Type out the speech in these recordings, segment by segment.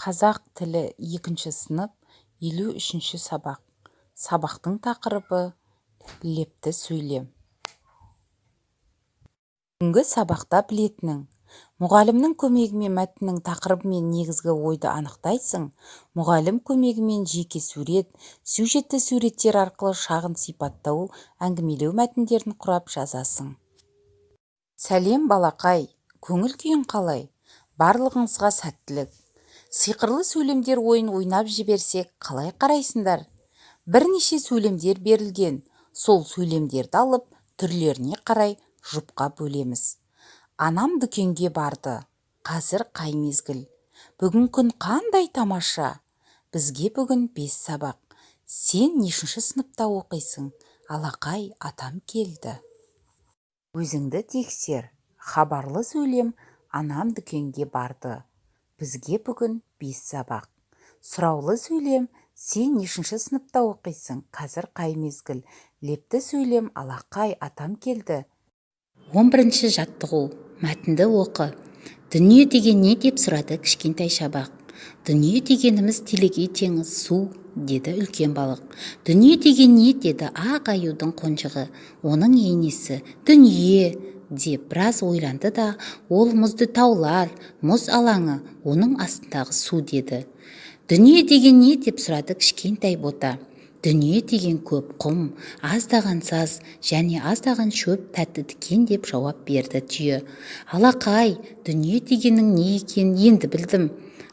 Қазақ тілі, екінші сынып, 53-сабақ. Сабақтың тақырыбы: лепті сөйлем. Бүгінгі сабақта білетінің: Мұғалімнің көмегімен мәтіннің тақырыбы мен негізгі ойды анықтайсың. Мұғалім көмегімен жеке сурет, сюжетті суреттер арқылы шағын сипаттау, әңгімелеу мәтіндерін құрап жазасың. Сәлем, балақай! Көңіл-күйің қалай? Барлығыңызға сәттілік! Сиқырлы сөйлемдер ойынын ойнап жіберсек, қалай қарайсыңдар? Бірнеше сөйлемдер берілген. Сол сөйлемдерді алып, түрлеріне қарай жұпқа бөлеміз. Анам дүкенге барды. Қазір қай мезгіл? Бүгін күн қандай тамаша! Бізге бүгін бес сабақ. Сен нешінші сыныпта оқисың? Алақай, атам келді. Өзіңді тексер. Хабарлы сөйлем: Анам дүкенге барды. Бізге бүгін бес сабақ. Сұраулы сөйлем: Сен нешінші сыныпта оқисың? Қазір қай мезгіл? Лепті сөйлем: Алақай, атам келді. 11-жаттығу. Мәтінді оқы. Дүние деген не, деп сұрады кішкентай шабақ. Дүние дегеніміз телегей теңіз, су, деді үлкен балық. Дүние деген не, деді ақ аюдың қонжығы. Оның енесі дүние деп біраз ойланды да, ол мұзды таулар, мұз алаңы, оның астындағы су, деді. Дүние деген не, деп сұрады кішкентай бота. Дүние деген көп құм, аздаған саз және аздаған шөп, тәтті тікен, деп жауап берді түйе. Алақай, дүние дегеннің не екенін енді білдім.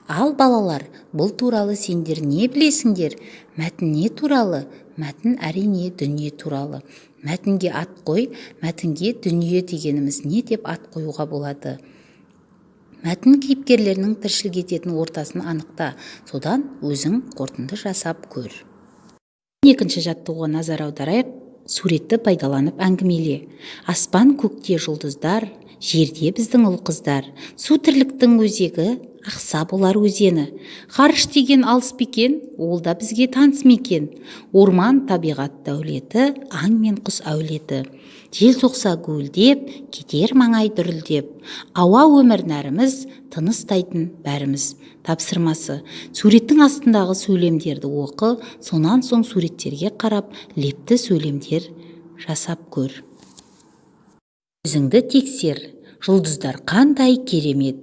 Ал, балалар, бұл туралы сендер не білесіңдер? Мәтін не туралы? Мәтін, әрине, дүние туралы. Мәтінге ат қой. Мәтінге «Дүние дегеніміз не» деп ат қоюға болады. Мәтін кейіпкерлерінің тіршілік ететін ортасын анықта. Содан өзің қорытынды жасап көр. 2-жаттығуға назар аударайық. Суретті пайдаланып әңгімеле. Аспан көкте жұлдыздар, жерде біздің ұл-қыздар. Су тірліктің өзегі, ақса болар өзені. Ғарыш деген алыс па екен? Ол да бізге таныс мекен. Орман табиғат дәулеті, аң мен құс әулеті. Жел соқса гуілдеп, кетер маңай дүрілдеп. Ауа өмір нәріміз, тыныстайтын бәріміз. Тапсырмасы: суреттің астындағы сөйлемдерді оқы, сонан соң суреттерге қарап, лепті сөйлемдер жасап көр. Өзіңді тексер. Жұлдыздар қандай керемет!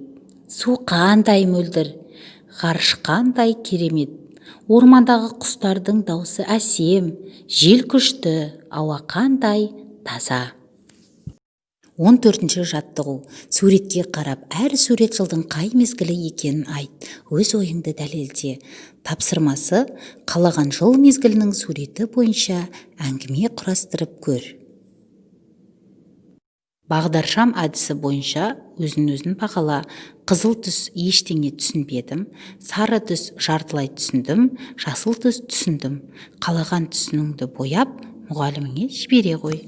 Су қандай мөлдір! Ғарыш қандай керемет! Ормандағы құстардың даусы әсем. Жел күшті. Ауа қандай таза! 14-жаттығу. Суретке қарап, әр сурет жылдың қай мезгілі екенін айт, өз ойыңды дәлелде. Тапсырмасы: қалаған жыл мезгілінің суреті бойынша әңгіме құрастырып көр. Бағдаршам әдісі бойынша өзін-өзі бағала. Қызыл түс: ештеңе түсінбедім. Сары түс: жартылай түсіндім. Жасыл түс: түсіндім. Қалаған түсіңді бояп, мұғаліміңе жібере ғой.